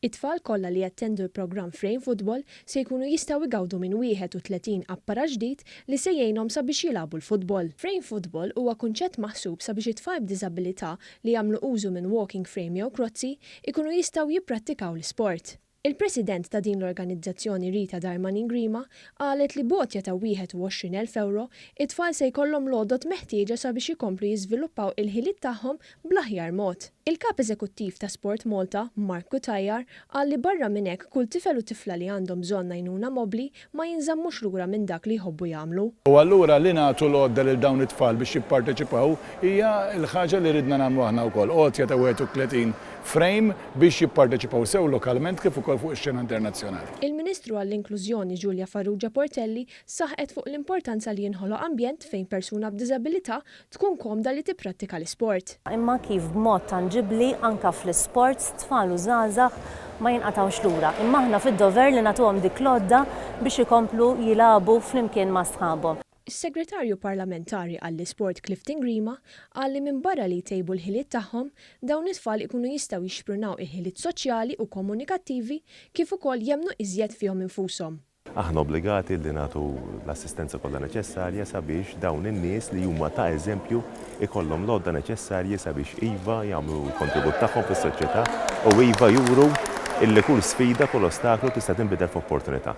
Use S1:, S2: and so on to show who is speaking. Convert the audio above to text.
S1: It-tfal kollha li jattendu l-programm Frame Football se jkunu jistgħu jgawdu minn 31 apparat ġdid li se jgħinhom sabiex jilagħbu l-futbol. Frame Football huwa kunċett maħsub sabiex it-tfal b'diżabilità li jagħmlu użu minn walking frame jew krozzi jkunu jistgħu jipprattikaw l-isport. Il-President ta' din l-organizzazzjoni Rita Darmanin Grima qalet li b'għotja ta' 21,000 ewro, it-tfal se jkollhom l-għodod meħtieġa sabiex ikomplu jiżviluppaw il-ħiliet tagħhom bl-aħjar mod. Il-Kap Eżekuttiv ta' Sport Malta, Mark Cutajar, qal li barra minn hekk kull tifel u tifla li għandhom bżonn għajnuna mobbli ma jinżammux lura minn dak li jħobbu jagħmlu.
S2: U allura li nagħtu l-għodda lil dawn it-tfal biex jipparteċipaw hija l-ħaġa li ridna nagħmlu aħna wkoll, għotja ta' 31 frame biex jipparteċipaw sew lokalment kif ukoll fuq ix-xena internazzjonali.
S1: Il-Ministru għall-Inklużjoni Julia Farrugia Portelli saħqet fuq l-importanza li jinħoloq ambjent fejn persuna b'diżabilità tkun komda li tipprattika l-isport.
S3: Imma kif b'mod tanġibbli anke fl-isports tfal u żgħażagħ ma jinqatgħux lura. Imma aħna fid-dover li nagħtuhom dik l-għodda biex ikomplu jilagħbu flimkien ma' sħabhom.
S1: Is-Segretarju Parlamentari għall-Isport Clifton Grima qal li minbarra li jtejbu l-ħiliet tagħhom, dawn it-tfal ikunu jistgħu jixprunaw il-ħiliet soċjali u komunikattivi kif ukoll jemmnu iżjed fihom infushom.
S4: Aħna obbligati li nagħtu l-assistenza kollha neċessarja sabiex dawn in-nies li huma ta' eżempju ikollhom l-għodda neċessarji sabiex iva jagħmlu l-kontribut tagħhom fis-soċjetà u iva juru illi kull sfida, kull ostaklu tista' tinbidel f'opportunità.